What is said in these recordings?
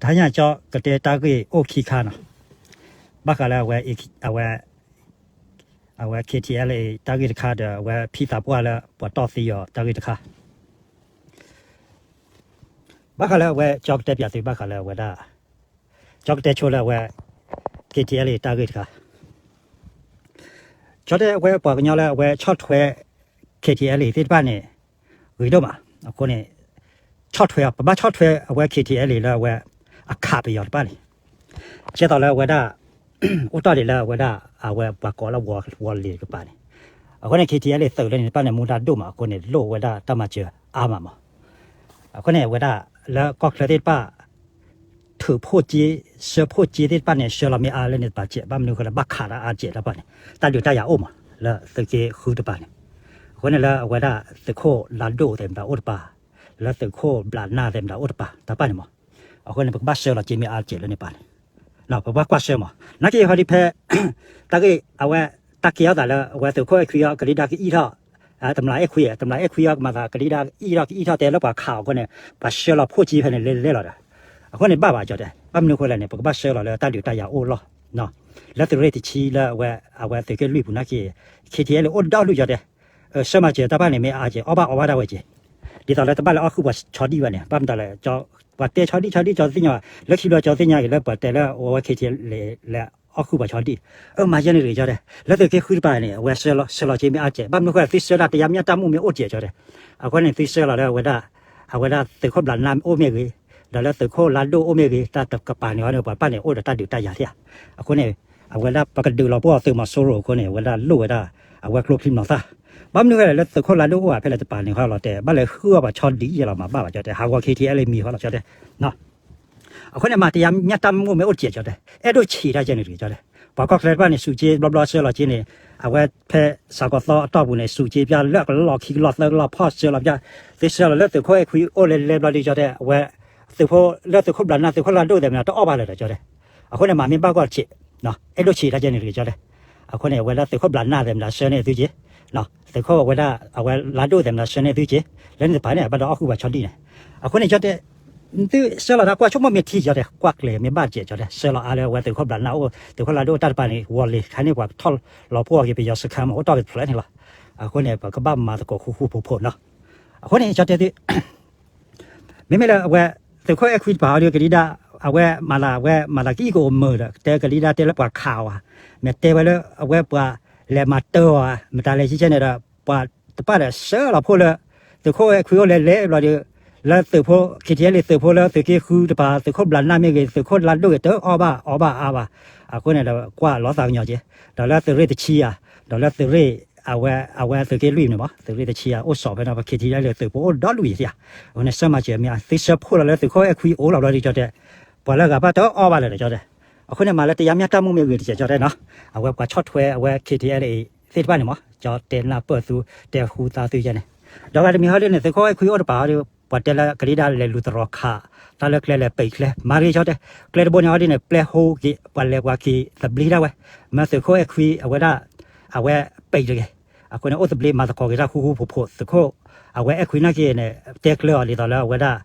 တဟါညါကၠီကတဲတၢ်ဂ့ၢ်အိၣ်ခံခါနီၤ, ဘၣ်ဃးလၢအဝဲ အဝဲ အဝဲ KTLA တၢ်ဂ့ၢ်တခါဒီး အဝဲဖံသးပှၢ်လၢပှၤတီၢ်သံအီၤတၢ်ဂ့ၢ်တခါ, ဘၣ်ဃးလၢအဝဲကၠီကတဲပၠးသုဘၣ်ဃးလၢအဝဲဒၣ် ကၠီကတဲဆိလၢအဝဲ KTLA တၢ်ဂ့ၢ်တခါ, ကၠီတဲအဝဲပှၤကညီလၢအဝဲဆီၣ်ထွဲ KTLA သ့ၣ်တဖၣ်န့ၣ် ဂ့ၤဒိၣ်မး, အဃိန့ၣ် ဆီၣ်ထွဲအီၤ ပဘၣ်ဆီၣ်ထွဲအဝဲ KTLA လၢအဝဲ အခးပယီၤတဖၣ်န့ၣ်, ကဲသိးလၢအဝဲဒၣ် အိၣ်တ့ၢ်ဒံးလၢအဝဲဒၣ် အဝဲပှၤကိးလၢဝီၤလ့ၤတကပၤန့ၣ်, အဃိန့ၣ် KTLA သုးလၢန့ၣ်တဖၣ်န့ၣ် မူဒါဒိၣ်မးအဃိန့ၣ် လိၣ်ဝဲဒၣ်တၢ်မၤစၢၤအါမးမး, အဃိန့ၣ် အဝဲဒၣ်လၢကီၢ်ချၢသ့ၣ်တဖၣ် ထုးဖှိၣ်က့ ဆှၢဖှိၣ်က့သ့ၣ်တဖၣ်န့ၣ် ဆှၢလီၤမ့ၢ်အါလၢန့ၣ်တပၤစဲး ဘၣ်မနုၤဃိလၢ ဘၣ်ခးတၢ်အါစဲးတဖၣ်န့ၣ် တၢ်ဒုးတၢ်ယၤအိၣ်မး လၢသုးက့ဃုတပၤန့ၣ်, အဃိန့ၣ်လၢအဝဲဒၣ်သုးခိၣ်လါဒိၣ်သဲးမတၤအိၣ်တပၤ, လၢသုးခိၣ်ဘျးနၢ်သဲးမတၤအိၣ်တပၤ တၢ်တဖၣ်န့ၣ်မး, အဃိန့ၣ် ပကဘၣ်ဆှၢလီၤက့မ့ၢ်အါစဲးလၢန့ၣ်တပၤန့ၣ် ပကဘၣ်ကွၢ်ဆှၢမး နာ်က့ဟီဒ်ဖဲ တၢ်ဂ့ၢ်အဝဲ တၢ်ကဲထီၣ်သးလၢအဝဲသုးခိၣ်အဲၣ်ခွံအီၤ ကလံၤဒၢကအံၣ်ထီၣ်, တမျးအဲၣ်ခွံ, တမျးအဲၣ်ခွံအီၤ ကမၤသးကလံၤဒၢကအံၣ်ထီၣ်ကအံၣ်ထီၣ်တဲလၢပှၤခးအီၤအဃိန့ၣ် ပှၤဆှၢလီၤဖှိၣ်က့ဖဲန့ၣ်လဲၤလဲၤလီၤဒီး, အဃိန့ၣ်ဘၣ်ဘၣ်ကၠီတဲ, ဘၣ်မနုၤအဃိလဲၣ်န့ၣ် ပကဘၣ်ဆှၢလီၤလၢတၢ်ဒုးတၢ်ယၤအိၣ်လီၢ် လၢသုးရ့ၣ်တဆံလၢအဝဲ အဝဲသုးက့လွံၢ်ပူၤနာ်က့ KTLA အိၣ်ဒီဒူၣ်ကၠီတဲ, ဆှၢမၤစၢၤတၢ်တဖၣ်န့ၣ် မ့ၢ်အါစဲး အီၣ်ဘၣ်အီဘၣ်ဒၣ်ဝဲက့ၤ, ဒ်သိးလၢတဘၣ်လဲၤအီၣ်ဃုာ်ပှၤဆီဒံၣ်ဝဲန့ၣ် ဘၣ်မတၤလဲၣ်, ပှၤတဲဆီဒံၣ်ဆီဒံၣ်ကၠီသ့ၣ်ညါ, လၢခံဘျီကၠီသ့ၣ်ညါက့ၤလၢပှၤတဲလၢအဝဲ KTLA လဲၤအီၣ်ဃုာ်ပှၤဆီဒံၣ်, အၢ မၤယဲန့ၣ်တဂ့ၤကၠီတဲ, လၢသုးက့ဃုတပၤန့ၣ် အဝဲဆှၢလီၤဆှၢလီၤက့မ့ၢ်အါစဲး ဘၣ်မနုၤဃိ သုဆှၢဒၣ်တယါမ့ၢ်တၢ်မုာ်မ့ၢ်အိၣ်စဲးကၠီတဲ, အဃိန့ၣ် သုဆှၢလီၤလၢအဝဲဒၣ် အဝဲဒၣ်သုးခိၣ်ဘျးနၢ်အိၣ်မ့ၢ်ဂ့ၤ, ဒီးလၢသုးခိၣ်လါဒိၣ်အိၣ်မ့ၢ်ဂ့ၤ တၢ်တကပၤန့ၣ်အီၤန့ၣ် ပှၤတဖၣ်န့ၣ် အိၣ်ဒီးတၢ်ဒုးတၢ်ယၤသ့ဧါ, အဃိန့ၣ် အဝဲဒၣ်ပကဒုးလီၤပှီၢ်သုးမီၤစိရိၤအဃိန့ၣ် အဝဲဒၣ်လိၣ်ဝဲဒၣ် အဝဲကျိချံမျိာ်သၣ်, ဘၣ်မနုၤဃိလဲၣ် လၢသုးခိၣ်လါဒိၣ်အိၣ်ဧါ ဖဲလဲၣ်တပၤန့ၣ်ဃီလီၤတဲ ဘၣ်လဲၤဃုအီၣ်ပှၤဆီဒံၣ်ယဲလီၤမၤဘၣ်ဘၣ်ကၠီတဲ ဟးဂီၤ KTLA မံၤဃီလီၤကၠီတဲ အဃိန့ၣ် မၤတယါမ့ၢ်တၢ်မုာ်မ့ၢ်အိၣ်စဲးကၠီတဲ, အဲၣ်ဒိၣ်ဆံးတၢ်ကဲန့ၣ်တဂ့ၤကၠီတဲ, ပှၤကီၢ်ချၢတဖၣ်န့ၣ် စူးက့ဘျီဘျီဆှၢလီၤက့န့ၣ်, အဝဲဖဲစးကီးသီအတီၢ်ပူၤန့ၣ် စူးက့ပျၢ်လၢကလီၢ်ခံကလီၢ်သၢကလီၢ်ဖီၣ်ဆှၢလီၤပျၢ်, သုဆှၢလီၤလၢသုးခိၣ်အဲၣ်ခွံအိၣ်လဲၤလဲၤဘျီဒုးကၠီတဲ, အဝဲ သုးဖိ လၢသုးခိၣ်ဘျးနၢ် သုးခိၣ်လါဒိၣ်သဲးမတၤတအီၣ်ဘၣ်လၢၤဒီးကၠီတဲ, အဃိန့ၣ် မၤမ့ၢ်ဘၣ်ဂီၢ်တဆံး, အဲၣ်ဒိၣ်ဆံးတၢ်ကဲန့ၣ်တဂ့ၤကၠီတဲ, အဃိန့ၣ် အဝဲဒၣ်သုးခိၣ်ဘျးနၢ်သဲးမတၤဆှၢန့ၢ်သုက့ၤ, သုးခိၣ်အဝဲဒၣ် အဝဲလါဒိၣ်သဲးမတၤဆှၢန့ၢ်သုက့ၤ, လၢန့ၣ်တပၤန့ၣ် ဘၣ်ဒီးအီၣ်ဃုာ်ပှၤဆီဒံၣ်န့ၣ်, အဃိန့ၣ်ကၠီတဲ သုဆှၢလီၤတၢ်ကွၢ်ဆိကမိၣ်မ့ၢ်ထံကၠီတဲ ကွၢ်ကျဲၤမ့ၢ်ဘၣ်စဲးကၠီတဲ ဆှၢလီၤအါလၢအဝဲသုးခိၣ်ဘျးနၢ်အိၣ် သုးခိၣ်လါဒိၣ်တၢ်တပၤန့ၣ် ဝီၤလ့ၤခါန့ၣ် ပှၤကထီၣ်လီၤဖှိၣ်အီၤက့ၤပယီၤစခါမး အိၣ်တ့ၢ်က့ၤတဖျၢၣ်န့ၣ်လီၤ, အဃိန့ၣ် ပကဘၣ်မၤသကိးဃူဃူဖိးဖိးနီၤ, အဃိန့ၣ်ကၠီတဲသု မ့မ့ၢ်လၢအဝဲ သုးခိၣ်အဲၣ်ခွံတပၤအီၤဒီး ကလံၤဒၢ် အဝဲမၤသး အဝဲမၤသးကအံၣ်ကအိၣ်မုာ်ဒီး တဲကလံၤဒၢ်တဲလၢပှၤခးအီၤဧါ, မ့ၢ်တဲဝဲလၢအဝဲပှၤလဲၤမၤတၢ်အီၤဧါ မတၤလဲၣ်ကဲကဲန့ၣ်ဒီး ပှၤတဖၣ်ဒီးဆှၢလီၤဖှိၣ်လၢ သုးခိၣ်အဲၣ်ခွံအိၣ်လဲၤလဲၤဘျီဒီး လၢသုးဖိ KTLA သုးဖိလၢသုးက့ဃုတပၤ သုးခိၣ်ဘျးနၢ်မ့ၢ်ဂ့ၤ သုးခိၣ်လါဒိၣ်ဂ့ၤ တအီၣ်ဘၣ်အီဘၣ်အါဘၣ်, အဃိန့ၣ်ဒီးကွၢ်လီၤသးကညီၤက့ၤ, ဒီးလၢသုးရ့ၣ်တဆံဧါ, ဒီးလၢသုးရ့ၣ် အဝဲ အဝဲသုးက့လွံၢ်န့ၣ်မး သုးရ့ၣ်တဆံဧါ အိၣ်စီၤဖဲန့ၣ် ပ KTLA သုးဖိအိၣ်ဒီဒူၣ်ယဲၢ်ဧါ, အဃိန့ၣ် ဆၢမၤစၢၤမ့ၢ် သုဆှၢဖှိၣ်လီၤလၢသုးခိၣ်အဲၣ်ခွံအိၣ်လီၤဘျီဒီးကၠီတဲ ပှၤလၢအဂၤဘၣ်တအီၣ်ဘၣ်လၢၤဒီးကၠီတဲ, အဃိန့ၣ် မၤလၢတယါမ့ၢ်တၢ်မုာ်မ့ၢ်ဂ့ၤတကဲးကၠီတဲနီၤ, အဝဲပှၤဆီၣ်ထွဲအဝဲ KTLA သ့ၣ်တဖၣ်န့ၣ်မး ကၠီတဲနၢ်ပၢၢ်သု တဲဟူသါသုယဲန့ၣ်, ဒီးဂၤတမံၤဟီဒ်န့ၣ် သုးခိၣ်အဲၣ်ခွံအိၣ်တပၤဟီဒီး ပှၤတဲလၢကလံၤဒၢ်လဲၤလူၤသရီခး တၢ်လၢကျဲလဲၤပံးကျဲ မၤတဂ့ၤကၠီတဲ, ကျဲတဘိန့ၣ်ဟီဒ်န့ၣ် ပျဲဟိက့ၤ ပှၤလဲၤပှၤက့ၤသဘျ့ဒၣ်ဝဲ, မ့ၢ်သုးခိၣ်အဲၣ်ခွံအဝဲဒၣ် အဝဲပံးတဂ့ၤ, အဃိန့ၣ် အိၣ်သဘျ့မၤသကိးက့ၤတၢ်ဃူဃူဖိးဖိး သုးခိၣ် အဝဲအဲၣ်ခွံနာ်က့န့ၣ် တဲကျၢၤအီၤဒ်သိးလၢအဝဲဒၣ်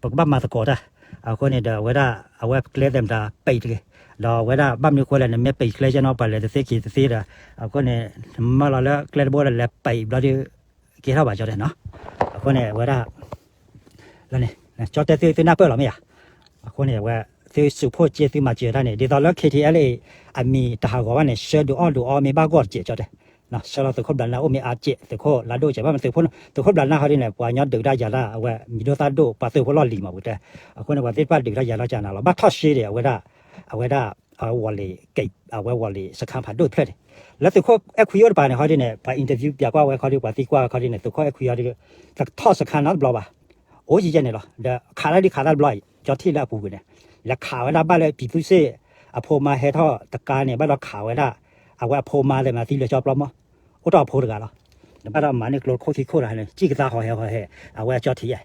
ပကဘၣ်မၤသကိးတၢ်, အဃိန့ၣ်ဒီးအဝဲဒၣ် အဝဲကျဲသဲးမတၤပံးတဂ့ၤ, ဒီးအဝဲဒၣ်ဘၣ်မနုၤဃိလဲၣ်န့ၣ် မ့ၢ်ပံးကျဲကဲနီၤပှၤလဲၤတသ့က့ၤတသ့ဒီး, အဃိန့ၣ် မၢလီၤလၢကျဲတဘိဒီးလဲၤပံးဘျီဒီး ကဲထီၣ်ဘၣ်ကၠီတဲနီၤ, အဃိန့ၣ် အဝဲဒၣ် လၢန့ၣ် ကၠီတဲသုသုနၢ်ပၢၢ်လီၤမ့ၢ်ဧါ, အဃိန့ၣ် အဝဲ သုစူးဖှိၣ်က့ၤသုမၤစၢၤတၢ်န့ၣ် ဒ်သိးလၢ KTLA အမံၤတဟးဂီၤဘၣ်န့ၣ် ဆှၢဒုးအီၣ်ဒုးအီမ့ၢ်ဘၣ်ဂီၢ်တကဲးကၠီတဲ, ဆှၢလီၤသုးခိၣ်ဘျးနၢ်အိၣ်မ့ၢ်အါစဲး သုးခိၣ်လါဒိၣ်စဲး ဘၣ်မနုၤ သုးခိၣ်ဘျးနၢ်ဟီဒ်န့ၣ် ပှၤကညီဒုးတၢ်ယၤတၢ် အဝဲမံၤဒိၣ်သၣ်ဒိၣ် ပှၤသုးဖိလီၢ်လံၤမးပူၤတဲ, အဃိန့ၣ် ပှၤသ့ၣ်တဖၣ်ဒုးတၢ်ယၤတၢ်ကနၤလီၤ ဘၣ်ထီၣ်ရှဲဒီး အဝဲဒၣ် အဝဲဒၣ် အဝဲဝီၤလ့ၤ အဝဲဝီၤလ့ၤစခါဖးဒိၣ်တဖျၢၣ်န့ၣ်, လၢသုးခိၣ်အဲၣ်ခွံအိၣ်တပၤန့ၣ် ဟီဒ်န့ၣ် ပှၤ interview ပၠးကွၢ်ဝဲခီဒ် ပှၤသံကွၢ်ဝဲခီဒ်န့ၣ် သုးခိၣ်အဲၣ်ခွံဟီဒ် တထီၣ်စခါနီတဘျီဘၣ်, အိၣ်ယဲယဲန့ၣ်လီၤ ဒီးခးတၢ်ဒ်ခးတၢ်တဘျီအံၤ ကၠီထံၣ်လၢအပူၤကွံာ်န့ၣ်, လဲၤခးဝဲဒၣ်ဘၣ်လၢပံၤသူစ့ၣ် အဖိမါဟဲထီၣ်တကါန့ၣ် ဘၣ်ဒီးခးဝဲဒၣ် အဝဲအဖိမါသဲးမတၤသံလၢကၠီပျီမီၢ်, အိၣ်ထီၣ်အဖိတဂၤလီၤ, ဒီးဘၣ်ဒီးမၤန့ၢ်ကျိခိၣ်ခံခိၣ်တဂၤန့ၣ် စံၣ်ကသါဟီၣ်ဟဲဟီၣ်ဟဲ အဝဲကၠီထံၣ်ယဲ,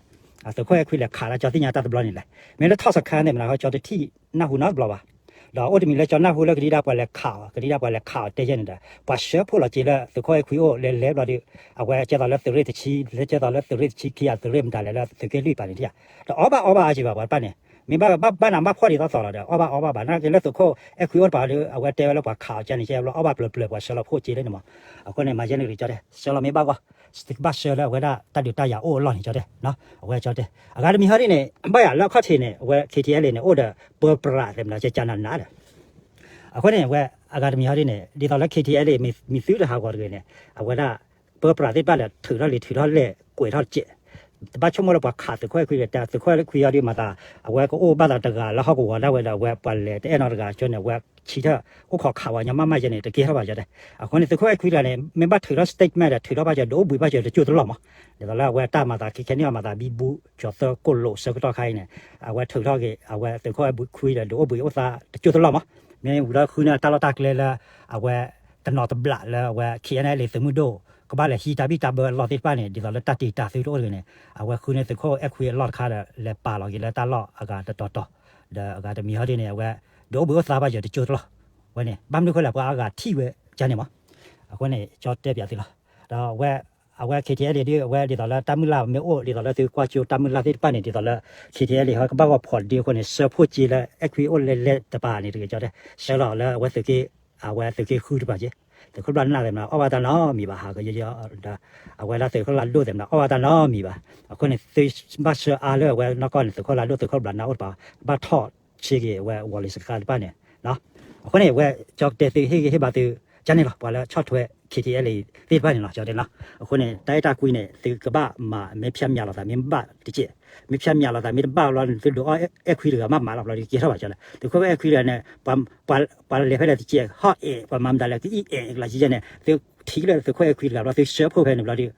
သုးခိၣ်အဲၣ်ခွံလဲၤခးလၢကၠီသ့ၣ်ညါတၢ်တဘျီန့ၣ်လဲၣ်, မ့ၢ်လၢထီၣ်စခါသဲးမတၤဟီ ကၠီတထံၣ်နၢ်ဟူနီတဘျီဘၣ် ဒီးအိၣ်တမံၤလၢကၠီနၢ်ဟူလၢကလံၤဒၣ်ပှၤလဲၤခးအီၤ ကလံၤဒၣ်ပှၤလဲၤခးအီၤတဲယဲန့ၣ်ဒီး ပှၤဆှၢဖှိၣ်လီၤက့ၤလၢသုးခိၣ်အဲၣ်ခွံအိၣ်လဲၤလဲၤဘျီဒီး အဝဲကဲသိးလၢသုးရ့ၣ်တဆံ လၢကဲသိးလၢသုးရ့ၣ်တဆံခံ အသုးရ့ၣ်မတၤလဲၣ်လၢသုးက့လွံၢ်ပၤန့ၣ်ထံၣ်ဧါ, ဒီးအီၣ်ဘၣ်အီဘၣ်အါက့ၤဘၣ်ပှၤတဖၣ်န့ၣ်, မ့ၢ်ဘၣ်ဘၣ်နးဘၣ်ဖှီၣ်ဒ်သိးသိးလီၤဒီး အီၣ်ဘၣ်အီဘၣ်ဘၣ် နာ်က့လၢသုးခိၣ်အဲၣ်ခွံအိၣ်တပၤဒီး အဝဲတဲဝဲလၢပှၤခးအီၤကန့ၣ် ကဲဘျီအီၣ်ဘၣ်ပျၢၤပျၢၤ ပှၤဆှၢလီၤဖှိၣ်က့လၢန့ၣ်မး. အဃိန့ၣ် မၤယဲန့ၣ်က့ၤကၠီတဲ ဆှၢလီၤမ့ၢ်ဘၣ်ဂီၢ် သုကဘၣ်ဆှၢလၢအဝဲဒၣ်တၢ်ဒုးတၢ်ယၤအိၣ်အလီၢ်န့ၣ် ကၠီတဲ, အဝဲကၠီတဲ အဂၤတမံၤဟီဒ်န့ၣ် ဘၣ်ယၤလၢအခီၣ်ထံးန့ၣ် အဝဲ ခ့ထံအဲလ့ၣ်န့ၣ် အိၣ်ဒီးပၢပြးသ့ၣ်မနုၤ ကကနနၤဒီး အဃိန့ၣ် အဝဲအဂၤတမံၤဟီဒ်န့ၣ် ဒ်သိးလၢ ခ့ထံအဲလ့ၣ် မ့ၢ်သုတဟးဂီၤတဂ့ၤန့ၣ် အဝဲဒၣ် ပၢပြးသ့ၣ်တဖၣ်ဒီး ထုးထီၣ်လံာ်ထုးထီၣ်လဲၢ် ကွဲးထီၣ်တစဲး, တဘၣ်ဆိကမိၣ်လၢပှၤခးသုးခိၣ်အဲၣ်ခွံဒီး တၢ်သုးခိၣ်အဲၣ်ခွံအီၤဒ်မၤသး အဝဲကအိၣ်ဘၣ်သးတဂၤလၢဟီၣ်ကဝီၤဒၣ်ဝဲဒီး အဝဲပှၤလဲၤတအဲၣ်နီတဂၤကၠီန့ၣ် အဝဲဆံထၢၣ်အိၣ်ခိးခးဝဲညီမးမးယဲန့ၣ် တကဲထီၣ်ဘၣ်ကၠီတဲ. အဃိန့ၣ် သုးခိၣ်အဲၣ်ခွံတဂၤန့ၣ် မ့ၢ်ဘၣ်ထုးထီၣ် statement ဒီး ထုးထီၣ်ဘၣ်ကၠီတကၠိတလီၢ်မး, ဒ်သိးလၢအဝဲတၢ်မၤသးခဲခဲန့ၣ်အမၤသးဘံဘူ ကၠီသၢကိၣ်လိာ်ဆၢကတီၢ်ခါအံၤန့ၣ် အဝဲထုးထီၣ်က့ၤ အဝဲသုးခိၣ်အဲၣ်ခွံဒီး ဒုးအိၣ်ဘှံးအိၣ်သါတကၠိတလီၢ်မး, မ့ၢ်ဝံၤလၢဃုန့ၢ်တၢ်လီၢ်တၢ်ကျဲလၢ အဝဲ တနီၤတဘျးလၢအဝဲ ခ့အဲလ့ၣ် သုးမုၢ်ဒိၣ် ကဘၣ်လဲၤဟံးတၢ်ဘံၣ်တၢ်ဘၢအလီၢ်သ့ၣ်တဖၣ်န့ၣ် ဒ်သိးလၢတၢ်တ့ၢ်တၢ်သုတအိၣ်တဂ့ၤန့ၣ် အဝဲဃုန့ၢ်သုးခိၣ်အဲၣ်ခွံအလီၢ်တခါဒီး လဲၤပာ်လီၤက့ၤလၢတၢ်လီၢ်အဂၤတတီၤတီၤ, ဒီးအဂၤတမံၤဟီဒ်န့ၣ် အဝဲ ဒုးအိၣ်ဘှံးအိၣ်သါဘၣ်ကၠီတကၠိတလီၢ်ဝဲန့ၣ် ဘၣ်မနုၤဃိလဲၣ် ပှၤအါဂၤထံၣ်ဝဲကၠီန့ၣ်မး. အဃိန့ၣ် ကၠီတဲပၠးသုလီၤ. ဒီးအဝဲ အဝဲ ခ့ထံအဲလ့ၣ် ဒ်အဝဲဒ်သိးလၢတၢ်မုၢ်လၢ်မ့ၢ်အိၣ် ဒ်သိးလၢသုကွၢ်ကၠိတၢ်မုၢ်လၢ်သ့ၣ်တဖၣ်န့ၣ် ဒ်သိးလၢ ခ့ထံအဲလ့ၣ် ဟဲကဘၣ်ဂီၤဖီၣ်ဒ့အဃိန့ၣ် ဆှၢဖှိၣ်က့လၢအဲၣ်ခွံအိၣ်လဲၤလဲၤတပၤန့ၣ်တဂ့ၤ ကၠီတဲ ဆှၢလီၤလၢအဝဲသုးက့ အဝဲသုးက့ဃုတပၤက့, သုးခိၣ်ဘျးနၢ်သ့ၣ်မနုၤ အီၣ်ဘၣ်တၢ်နီတမံၤဘၣ် ဟးကယီယီဒီး အဝဲဒၣ်သုးခိၣ်လးဒိၣ်သ့ၣ်မနုၤ အီၣ်ဘၣ်တၢ်နီတမံၤဘၣ်. အဃိန့ၣ် သုဘၣ်ဆှၢအါလၢအဝဲနီၢ်ကီၢ်န့ၣ် သုးခိၣ်လးဒိၣ် သုးခိၣ်ဘျးနၢ်အိၣ်တပၤ ဘၣ်ထီၣ်ဆ့က့ၤအဝဲ ဝီၤလံၤစခါတဖၣ်န့ၣ် အဃိန့ၣ် အဝဲ ကၠီတဲသုဟ့ၣ်ဂံၢ်ဟ့ၣ်ဘါသု ကန့ၣ်လီၤ ပှၤလၢဆီၣ်ထွဲ ခ့ထံအဲလ့ၣ် သ့ၣ်တဖၣ်န့ၣ်လီၤ ကၠီတဲနီၤ. အဃိန့ၣ် တၢ်အဲၣ်တၢ်ကွံန့ၣ် သုကဘၣ်မၤ မ့ၢ်ဖၠၣ်မၠးလိာ်သး မ့ၢ်ဘၣ်တကဲး, မ့ၢ်ဖၠၣ်မၠးလိာ်သး မ့ၢ်တဘၣ်လီၤ သုဒုးအီၣ်အဲၣ်ခွံတဂၤမးမးလီၤ ဘျီဒုးကဲထီၣ်ဘၣ်ကၠီလီၤ. သုးခိၣ်အဲၣ်ခွံတဂၤန့ၣ် ပှၤလဲၤဖဲလဲၣ်တကဲး ဟီၣ်အဲၣ် ပှၤမၤမတၤလဲၣ် ကအံၣ်အဲၣ်ကလီၤကဲန့ၣ် သုထံၣ်လၢသုးခိၣ်အဲၣ်ခွံတဂၤဘျီ သုဆှၢဖှိၣ်ဖဲန့ၣ်ဘျီဒုး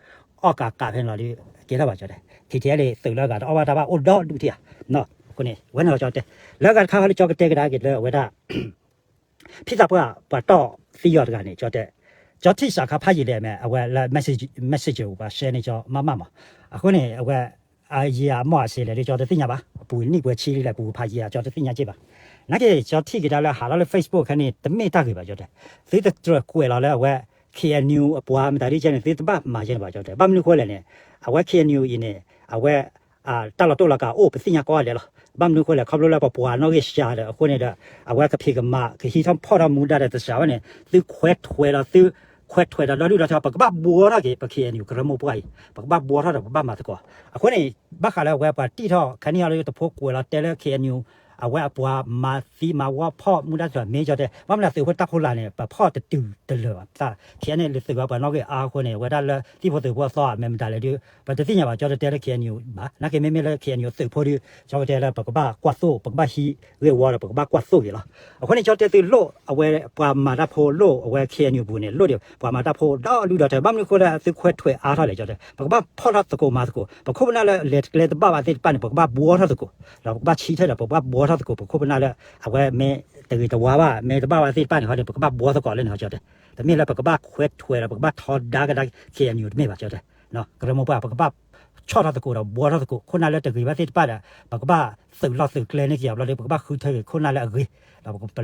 အီၣ်ကးကးဖဲန့ၣ်လီၤဒုး ကဲထီၣ်ဘၣ်ကၠီတဲ. ခ့ထံအဲလ့ၣ် သုးလၢအဂၤတအီၣ်ဘၣ်တၢ်ဘၣ်အိၣ်ဒီဒူၣ်ထံဧါ. အဃိန့ၣ် ဝဲန့ၣ်လီၤကၠီတဲ လၢအဂၤတခါဃီလၢကၠီကတဲကဒါက့ၤလၢအဝဲဒၣ် ဖံသးပှၢ်ပှၤတီၢ်သံယီၤတဂၤန့ၣ် ကၠီတဲ, ကၠီထံၣ်စးခါဖးယံာ်လဲၣ်မ့ၢ် အဝဲလၢ messenger ပှၤဆှၢန့ၢ်ကၠီမးမးမး. အဃိန့ၣ် အဝဲ အယံာ်အမီၢ်အစ့လဲၣ်ဒုး ကၠီတသ့ၣ်ညါဘၣ်, အပူၤနံၣ်ပှဲၤဆံလံလဲၣ် ပူၤဖးယံာ် ကၠီတသ့ၣ်ညါက့ဘၣ်. နာ်က့ ကၠီထံၣ်ကဒါလၢဟးထီၣ်လၢ Facebook ခဲန့ၣ် တမ့ၢ်တၢ်ဂ့ၤဘၣ်ကၠီတဲ, သုတကြၢးကွဲးလီၤလၢအဝဲ ခ့ၣ်အဲၣ်ယူၣ် အပှၤမတၤဒ်ကဲန့ၣ် သုတဘၣ်မၤယဲန့ၣ်ဘၣ်ကၠီတဲ. ဘၣ်မနုၤဃိလဲၣ်န့ၣ် အဝဲ ခ့ၣ်အဲၣ်ယူၣ် အံၤန့ၣ် အဝဲ တၢ်လီၤတိၢ်လီၤကးအိၣ် ပသ့ၣ်ညါကိးဂၤဒဲးလီၤ. ဘၣ်မနုၤဃိလဲၣ် ခီဖျိလၢပပှၤနီၣ်ဂံၢ်စှၤဒီး အဃိန့ၣ်ဒီး အဝဲကဖံးကမၤ ကဟံးထီၣ်ဖီၣ်ထီၣ်မူဒါဒီးတစှၤဝဲန့ၣ် သုခွဲးထွဲးဒီး သုခွဲးထွဲးဒီးဒီဒူၣ်ဒီထၢ ပကဘၣ်ဘှီထီၣ်က့ၤ ပ ခ့ၣ်အဲၣ်ယူၣ် ကရၢမိၢ်ပှၢ်အံၤ ပကဘၣ်ဘှီထီၣ်ဒီး ပကဘၣ်မၤသကိး. အဃိန့ၣ် ဘၣ်ဃးလၢအဝဲပှၤတံၢ်ထီၣ် ခဲနံၣ်အံၤလၢတဖိကွဲးလီၤတဲလၢ ခ့ၣ်အဲၣ်ယူၣ် အဝဲအပှၤမၤသံမၤဝီဖီၣ်မူဒါတၢ်မ့ၢ်ကၠီတဲ ဘၣ်မနုၤ သုးဖိတၢ်ဖီလာ်န့ၣ် ပဖီၣ်တတုၤတလၢာ်ဘၣ်. ခဲအံၤန့ၣ် လၢသုးဖိပှၤနီၣ်ဂံၢ်အါအဃိန့ၣ် အဝဲဒၣ်လၢသံၣ်ဖိသုးဖိအသီ မ့ၢ်မတၤလဲၣ်ဒုး ပတသ့ၣ်ညါဘၣ် ကၠီတတဲလၢ ခ့ၣ်အဲၣ်ယူၣ် ဘၣ်. နာ်က့မ့မ့ၢ်လၢ ခ့ၣ်အဲၣ်ယူၣ် သုးဖိဒုး ကၠီကတဲလၢ ပကဘၣ်ကွၢ်သိၣ် ပကဘၣ်ဟံးဂ့ၢ်ဝီဒီး ပကဘၣ်ကွၢ်သိၣ်က့ၤလီၤ. အဃိန့ၣ် ကၠီတဲသုလိၣ် အဝဲပှၤမၤတၢ်ဖိလိၣ် အဝဲ ခ့ၣ်အဲၣ်ယူၣ် ပူၤန့ၣ် လိၣ်ဒီး ပှၤမၤတၢ်ဖိဒီဒူၣ်ဒီထၢ ဘၣ်မနုၤဃိလၢသုခွဲးထွဲးအါထီၣ်လဲၣ် ကၠီတဲ ပကဘၣ်ဖီၣ်ထီၣ်သကိးမၤသကိး ပခိၣ်ပနၢ်လၢလဲၤကျဲတဘၣ်ဘၣ်သ့ၣ်တဖၣ်န့ၣ် ပကဘၣ်ဘှီထီၣ်သကိး ဒီးပကဘၣ်ဆံထၢၣ်ဒီး ပကဘၣ်ဘှီထီၣ်သကိး ပခိၣ်ပနၢ်လၢ အဝဲမ့ၢ်တဂ့ၤတဝါဘၣ် မ့ၢ်တဘၣ်ဘၣ်သ့ၣ်တဖၣ်န့ၣ် ဟီန့ၣ် ပကဘၣ်ဘှီသကိးလၢန့ၣ် ကၠီတဲ. တမ့ၢ်လၢပကဘၣ်ခွဲးထွဲးဒီး ပကဘၣ်ထီဒါကဒါ ခ့ၣ်အဲၣ်ယူၣ် တမ့ၢ်ဘၣ် ကၠီတဲ. ကရၢမိၢ်ပှၢ် ပကဘၣ်ဆီၣ်ထီၣ်သကိးဒီး ဘှီထီၣ်သကိး ခိၣ်နၢ်လၢတဂ့ၤဘၣ်သ့ၣ်တဖၣ်ဒီး ပကဘၣ်သုးလီၢ်သုးကျဲန့ၢ်က့ၤအဘျီဒီး ပကဘၣ်ဃုထၢက့ၤခိၣ်နၢ်လၢအဂ့ၤ ဒီး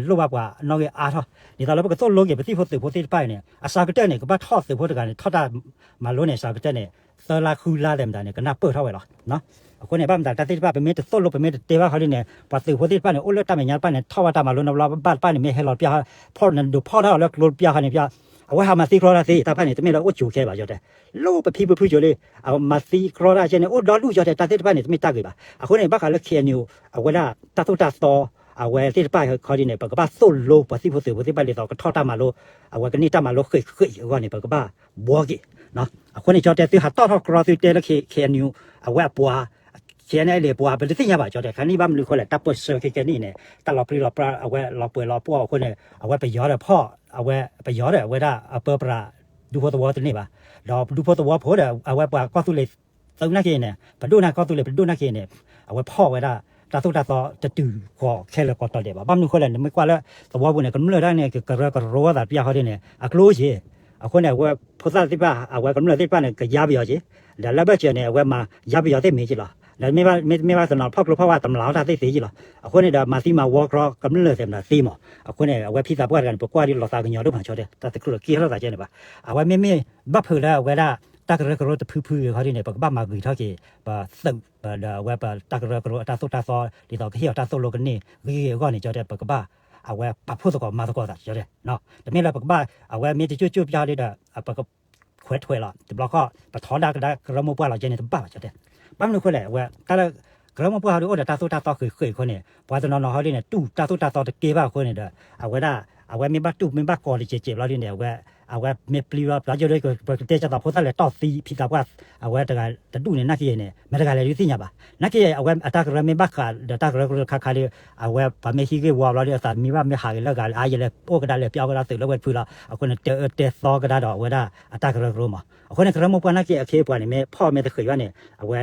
ပလိၣ်ဘၣ်ပှၤနီၣ်ဂံၢ်အါထီၣ် ဒ်သိးလၢပကသိၣ်လိက့ၤ ပသံၣ်ဖိသုးဖိသ့ၣ်တဖၣ်အံၤန့ၣ် အစှၤကတၢၢ်န့ၣ် ကဘၣ်ထီၣ်သုးဖိတဂၤန့ၣ် ထီၣ်တၢ်မၤလိန့ၣ် အစှၤကတၢၢ်န့ၣ် သၢလါဃုလါသဲးမတၤန့ၣ် ကနၢ်ပၢၢ်ထီၣ်ဝဲလီၤ. အဃိန့ၣ် ဘၣ်မတၤတၢ်သ့ၣ်တဖၣ် ပမ့ၢ်တသိၣ်လိ ပမ့ၢ်တတဲဘၣ်ခီဒ်န့ၣ် ပှၤသုးဖိသ့ၣ်တဖၣ်န့ၣ် အိၣ်လၢတၢ်မဲာ်ညါတဖၣ်န့ၣ် ထီၣ်ဘၣ်တၢ်မၤလိ နဘျီဘၣ်တဖၣ်န့ၣ် မ့ၢ်ဟဲလီၤတပျၢ် ဖီၣ် နဒုးဖီၣ်ထီၣ်အီၤလၢကျိတပျၢ်ခီန့ၣ် ပျၢ် အဝဲဟးမၤသံကြီတၢ်သ့ တၢ်တဖၣ်န့ၣ် တမ့ၢ်လၢအိၣ်ကၠိခဲဘၣ် ကၠီတဲ. လိၣ်ပဖံပဖုကၠိလံ အမၤသံကြီတၢ်ကဲန့ၣ် အိၣ်ဒီဒူၣ် ကၠီတဲ တၢ်သ့ၣ်တဖၣ်န့ၣ် တမ့ၢ်တၢ်ဂ့ၤဘၣ်. အဃိန့ၣ် ဘၣ်ဃးလၢ ခ့ၣ်အဲၣ်ယူၣ် အဝဲဒၣ်တၢ်သိၣ်တၢ်သီ အဝဲသ့ၣ်တဖၣ်ခီဒ်န့ၣ် ပကဘၣ်သိၣ်လိပှၤသံၣ်ဖိသုးဖိသ့ၣ်တဖၣ် ဒ်သိးကထီၣ်တၢ်မၤလိ အဝဲကန့ၢ်တၢ်မၤလိဃ့ၢ်ဃ့ၢ်အဂီၢ်န့ၣ် ပကဘၣ်ဘှီက့ၤ အဃိန့ၣ် ကၠီတဲ သုဟးတီၣ်ထီၣ်ကြီ သုတဲလၢ ခ့ၣ်အဲၣ်ယူၣ် အဝဲအပှၤ ခ့ၣ်အဲၣ်ယူၣ် အပှၤ ပတသ့ၣ်ညါဘၣ် ကၠီတဲ ခါန့ၣ် ဘၣ်မနုၤဃိလဲၣ် တၢ်ပၢၢ်ဆၢခဲကဲန့ၣ်န့ၣ် တၢ်လီၤပြံလီၤပြါ အဝဲလီၤပှဲၤလီၤပှီၢ်အဃိန့ၣ် အဝဲပယီၤဒီးဖီၣ် အဝဲပယီၤဒီး အဝဲဒၣ်အပၢပြး ဒူဖိသဝီတန့ၢ်ဘၣ်. ဒီးဒူဖိသဝီဖိဒီး အဝဲပှၤကီၢ်သူလ့ၤသုးနာ်က့န့ၣ် ပဒိၣ်နာ်ကီၢ်သူလ့ၤ ပဒိၣ်နာ်က့န့ၣ် အဝဲဖီၣ်ဝဲဒၣ် တၢ်သိၣ်တၢ်သီတတုၤဃီၤခဲလၢာ်ကီးတီၤဒဲးဘၣ်. ဘၣ်မနုၤဃိလဲၣ် နမ့ၢ်ကွၢ်လၢသဝီပူၤန့ၣ် ကမျၢၢ်ဒၣ်န့ၣ် ကကရၢကရိသးတပျၢ်ဃီဒ်န့ၣ် အကျိယ့ၤ အဃိန့ၣ် အဝဲဖိသၣ်သ့ၣ်တဖၣ် အဝဲကမျၢၢ်သ့ၣ်တဖၣ်န့ၣ် ကယါပယီၤက့ၤ ဒီးလၢဘၢၣ်စၢၤန့ၣ် အဝဲမၤယါပယီၤသ့ၣ်မ့ၢ်က့ၤလီၤ. ဒီးမ့ၢ်ဘၣ်သနာ် ဖီၣ်ကျိဖီၣ်ဝါတမျးထီၣ်တၢ်သ့ၣ်သ့က့ၤလီၤ. အဃိန့ၣ်ဒီး မၤသံမၤဝီကြီကမျၢၢ်သ့ၣ်မတၤသ့မး. အဃိန့ၣ် အဝဲဖံသးပှၢ်တဂၤန့ၣ် ပကွၢ်ဒ်လီၤသးကညီၤဒိၣ်မး ကၠီတဲ တၢ်တကြၢးက့ၤထီၣ်သးကဲန့ၣ်ဘၣ်. အဝဲမ့မ့ၢ်ဘၣ်ဖုးလၢအဝဲဒၣ် တၢ်ကရၢကရိတဖုဖုဂ့ၤခီဒ်န့ၣ် ပကဘၣ်မၤဂ့ၤထီၣ်က့ၤ ပသုး ဒီးအဝဲပတၢ်ကရၢကရိအတၢ်သိၣ်တၢ်သီ ဒ်သိးကဟ့ၣ်အီၤတၢ်သိၣ်လိကန့ၢ်ဂ့ၤဂ့ၤအဂီၢ်န့ၣ် ကၠီတဲ ပကဘၣ် အဝဲပာ်ဖှိၣ်သကိးမၤသကိးသး ကၠီတဲ တမ့ၢ်လၢပကဘၣ် အဝဲမ့ၢ်တကၠိၣ်ကၠိၣ်ပျီဒ်ဒီး ပက ခွဲးထွဲးလီၤ တဘျီဃီ ပထီဒါကဒါကရၢမိၢ်ပှၢ်လီၤကဲန့ၣ် တဘၣ်ဘၣ် ကၠီတဲ ဘၣ်မနုၤအဃိလဲၣ် အဝဲ တၢ်လၢကရၢမိၢ်ပှၢ်ဟီဒ်အိၣ်ဒီးတၢ်သိၣ်တၢ်သီဃ့ၢ်ဃ့ၢ်အဃိန့ၣ် ပှၤတနီၤနီၤဟီဒ်န့ၣ် တူၢ်တၢ်သိၣ်တၢ်သီတကဲဘၣ်အဃိန့ၣ်ဒီး အဝဲဒၣ် အဝဲမ့ၢ်ဘၣ်တူၢ်မ့ၢ်ဘၣ်ကီၤတစဲးစဲးဘျီဒ်န့ၣ် အဝဲ အဝဲမ့ၢ်ပျံၤဘျီ ပျီကၠိဒီး ပကတဲကၠီသးဖိသၣ်လဲၤတီၢ်သံဖံသးပှၢ် အဝဲတဂၤတဒူၣ်န့ၣ် နာ်က့န့ၣ် မ့ၢ်တဂၤလဲၤဒုးသ့ၣ်ညါဘၣ် နာ်က့အဝဲအတၢ်ကရၢမ့ၢ်ဘၣ်ဃးဒီးတၢ်ကရၢကရိတခါခါဒီး အဝဲပှၤမ့ၢ်ဟံးဂ့ၢ်ဝီဘျီဒီး အသးမံဘၣ်မ့ၢ်ဟးဂ့ၤလၢဂၤလၢ အါယလဲၤအိၣ်ကဒါလဲၤပျီကဒါသုးလၢဝဲတဖုလီၤ အဃိန့ၣ် တဲအၢတဲသီကဒါဒီးအဝဲဒၣ်အတၢ်ကရၢကရိမး အဃိန့ၣ် ကရၢမိၢ်ပှၢ်နာ်က့အခ့အပှၤန့ၣ် မ့ၢ်ဖီၣ်မ့ၢ်တဃ့ၢ်ဘၣ်န့ၣ် အဝဲ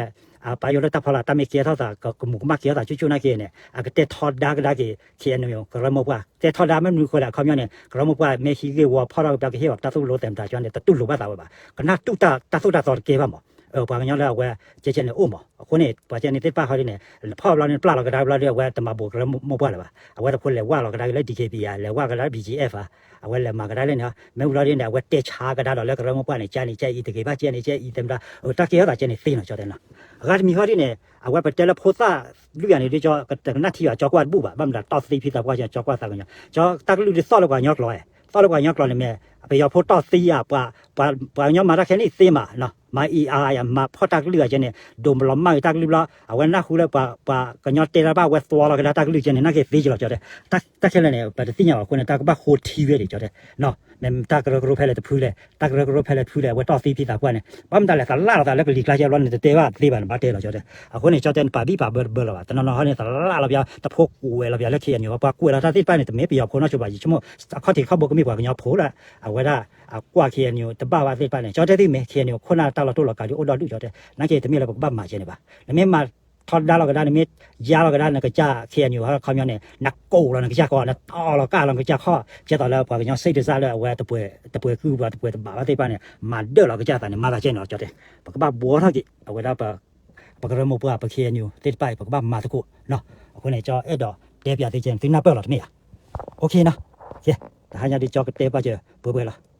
ပာ်ယိၤလၢတၢ်ဖီလာ် တၢ်မ့ၢ်ကဲထီၣ်သး ကမူးကမၣ်ကဲထီၣ်သးကၠိကၠိၣ်နာ်က့န့ၣ် အကတဲထီဒါကဒါက့ၤ ခ့ၣ်အဲၣ်ယူၣ် ကရၢမိၢ်ပှၢ် တဲထီဒါမ့ၢ်မနုၤအဃိလဲၣ် အခီပညီန့ၣ် ကရၢမိၢ်ပှၢ်မ့ၢ်ဟံးဂ့ၢ်ဝီဖီၣ်ထီၣ်ကပျီကဟ့ၣ်အီၤတၢ်သိၣ်လိသဲးမတၤကၠီန့ၣ် တတူၢ်လိာ်ဘၣ်သးဝဲဘၣ် ကနၢ်တူၢ်တၢ်သိၣ်တၢ်သီတကဲဘၣ်မး ပှၤကညီလၢအဝဲ ကဲကဲန့ၣ်အိၣ်မး အဃိန့ၣ် ပှၤကဲန့ၣ်သ့ၣ်တဖၣ်ဟီဒ်န့ၣ် ဖီၣ်ဘျီန့ၣ် ပျၢ်လီၤကဒါဘျီဒီး အဝဲတမၤဘူးကရၢမိၢ်ပှၢ်လၢၤဘၣ် အဝဲတဖိလဲၤဝဲလီၤကဒါက့ၤလၢ DKBA လဲၤဝဲကဒါလၢ BGF ဧါ အဝဲလဲၤမၤကဒါလၢန့ၣ် မ့ၢ်ဝံၤလီၤဒ်န့ၣ် အဝဲတဲဆါကဒါဒီးလၢကရၢမိၢ်ပှၢ်န့ၣ် ကဲန့ၣ်ကဲအံၤတဂ့ၤဘၣ် ကဲန့ၣ်ကဲအံၤသဲမတၤ တၢ်ကဲထီၣ်သးကဲန့ၣ်သ့နီၤ ကၠီတဲနီၤ အဂၤတမံၤဟီဒ်န့ၣ် အဝဲပတဲလၢဖိသၣ်လွံၢ်ဂၤန့ၣ်ဒ် ကၠီတကနၣ်ထံဘၣ် ကၠီကွၢ်တဘူၣ်ဘၣ် ဘၣ်မတၤတီၢ်သံဖံသးပှၢ် ကၠီကွၢ်သးကညီၤ ကၠီတၢ်ကလုၢ်ဒ်သီၣ်လၢပှၤကညီကျိာ် သီၣ်လၢပှၤကညီကျိာ်န့ၣ်မ့ၢ် ပယီၤဖိတီၢ်သံဧါ ပှၤ ပှၤကညီမၤတၢ်ခဲနံၣ်သ့မး မၤအံၤအါယၤ မၤဖီၣ်တၢ်ကလုၢ်အကဲန့ၣ် ဒိးမလီၤမၢ်က့ၤတၢ်ကလုၢ်ဘျီ အဝဲနၢ်ဟူလၢပှၤကညီတဲလၢဘၣ်ဝဲသွီလီၤကဒါတၢ်ကလုၢ်ကဲန့ၣ် နာ်က့သ့ကလီၤ ကၠီတဲ တၢ်ခဲလၢာ်န့ၣ် ပတသ့ၣ်ညါဘၣ်အဃိန့ၣ် တၢ်ကဘၣ်ဃိထံဝဲဒံး ကၠီတဲ မ့ၢ်တၢ်ကရၢကရိဖဲလဲၣ်တဖုလဲၣ် တၢ်ကရၢကရိဖဲလဲၣ်တဖုလဲၣ် အဝဲတီၢ်သံဖံသးပှၢ်န့ၣ် ဘၣ်မတၤလဲၣ် သးလၢ်လီၤသးလၢကလံၤကျါကဲဘျီန့ၣ် တတဲဘၣ်သ့ဘၣ်န့ၣ် ဘၣ်တဲလီၤ ကၠီတဲ အဃိန့ၣ် ကၠီတဲ နပာ်ဘံၣ်ပာ်ဘၢတဘၢလီၤဘၣ် တနီၤနီၤဟီန့ၣ် သးလၢ်လီၤပျီ တဖိကွဲးလီၤပျီလၢ ခ့ၣ်အဲၣ်ယူၣ် ပှၤကွဲးလီၤတၢ်သ့ၣ်တဖၣ်န့ၣ် တမ့ၢ်ပယီၤဖိနီၢ်ဆိဘၣ် ယဆိကမိၣ် အခီၣ်ထံးခီၣ်ဘိကမ့ၢ်ပှၤကညီဖိလၢ အဝဲဒၣ် အကွၢ် ခ့ၣ်အဲၣ်ယူၣ် တဘၣ်ဘၣ်သ့ၣ်တဖၣ်န့ၣ် ကၠီတဲသုမ့ၢ် ခ့ၣ်အဲၣ်ယူၣ် ခိၣ်နၢ်တၢ်လီၤတိၢ်လီၤကးဒ်အိၣ်ဒီဒူၣ် ကၠီတဲ နာ်က့တမ့ၢ်လၢပကဘၣ်မၤကဲန့ၣ်ဘၣ် နမ့ၢ်မၤထီဒါလီၤကဒါ နမ့ၢ်ယါလီၤကဒါ နကစၢ် ခ့ၣ်အဲၣ်ယူၣ် အခီပညီန့ၣ် နကိးလီၤနကစၢ်ကီး နတီၢ်လီၤကၢ်လီၤနကစၢ်ခီၣ် ကဲသိးလၢပှၤကညီစ့တစၢ်လၢအဝဲ တပှဲၤကုၢ်ဘၣ် တပှဲၤတဘၣ်ဘၣ်သ့ၣ်တဖၣ်န့ၣ် မၤဒၢၣ်လီၤကစၢ်သးန့ၣ် မၤသးကဲန့ၣ်လီၤ ကၠီတဲ ပကဘၣ်ဘှီထီၣ်က့ၤ အဝဲဒၣ် ပကရၢမိၢ်ပှၢ် ပ ခ့ၣ်အဲၣ်ယူၣ် သ့ၣ်တဖၣ်အံၤ ပကဘၣ်မၤသကိး အဃိန့ၣ် ကၠီအဲၣ်ဒိးတဲပၠးသုကဲန့ၣ် သုနၢ်ပၢၢ်လီၤတမ့ၢ်ဧါ OK နီၤ တဟါညါဒ်ကၠီကတဲပာ်စၢၤပှဲၤပှဲၤလီၤ